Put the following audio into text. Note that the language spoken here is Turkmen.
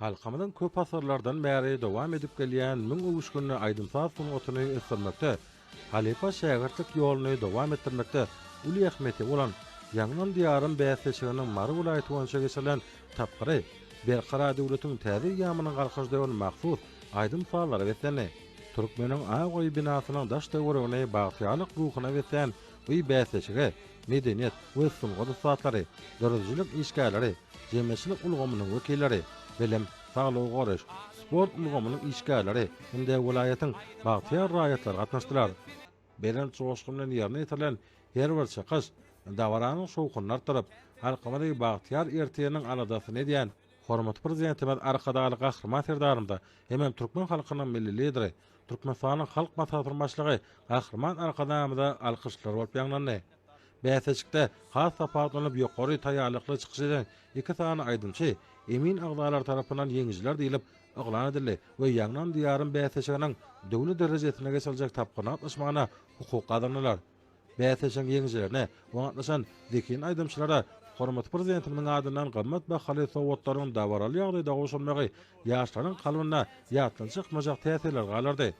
Halkymyzyň köp asyrlardan bäri dowam edip gelýän müň öwüşginli aýdym-saz sungatyny ösdürmekde, halypa-şägirtlik ýoluny dowam etdirmekde uly ähmiýeti bolan Ýaňlan Diýarym bäsleşiginiň Mary welaýaty boýunça geçirilen tapgyry Berkarar döwletiň täze eýýamynyň Galkynyş döwrüne mahsus aýdym-sazlara beslendi. Türkmeniň ak öýi binasynyň daş-töweregini bagtyýarlyk ruhuna beslän bu bäsleşige medeniýet we sungat ussatlary, döredijilik işgärleri, jemgyýetçilik ulgamynyň wekilleri, bilim, saglygy goraýyş, sport ulgamynyň işgärleri hem-de welaýatyň bagtyýar raýatlary gatnaşdylar. Belent joşgun bilen ýerine ýetirilen her bir çykyş dabaranyň şowhunyny artdyryp, halkymyzy bagtyýar ertiriniň aladasyny edýän hormatly Prezidentimiz Arkadagly Gahryman Serdarymyza hemem türkmen halkynyň Milli Lideri, Türkmenistanyň Halk Maslahatynyň Başlygy Gahryman Arkadagymyza alkyşlar bolup ýaňlandy. Bäsleşikde has tapawutlanyp ýokary taýýarlykly çykyş eden iki sany aýdymçy emin agzalary tarapyndan ýeňijiler diýlip yglan edildi we Ýaňlan Diýarym bäsleşiginiň döwlet derejesinde geçiriljek tapgyryna gatnaşmagyna hukuk gazandylar. Bäsleşigiň ýeňijilerine we gatnaşan zehinli aýdymçylara hormatly Prezidentimiziň adyndan gymmat bahaly sowgatlaryň dabaraly ýagdaýda gowşurylmagy ýaşlaryň kalbynda ýatdan çykmajak täsirleri galdyrdy.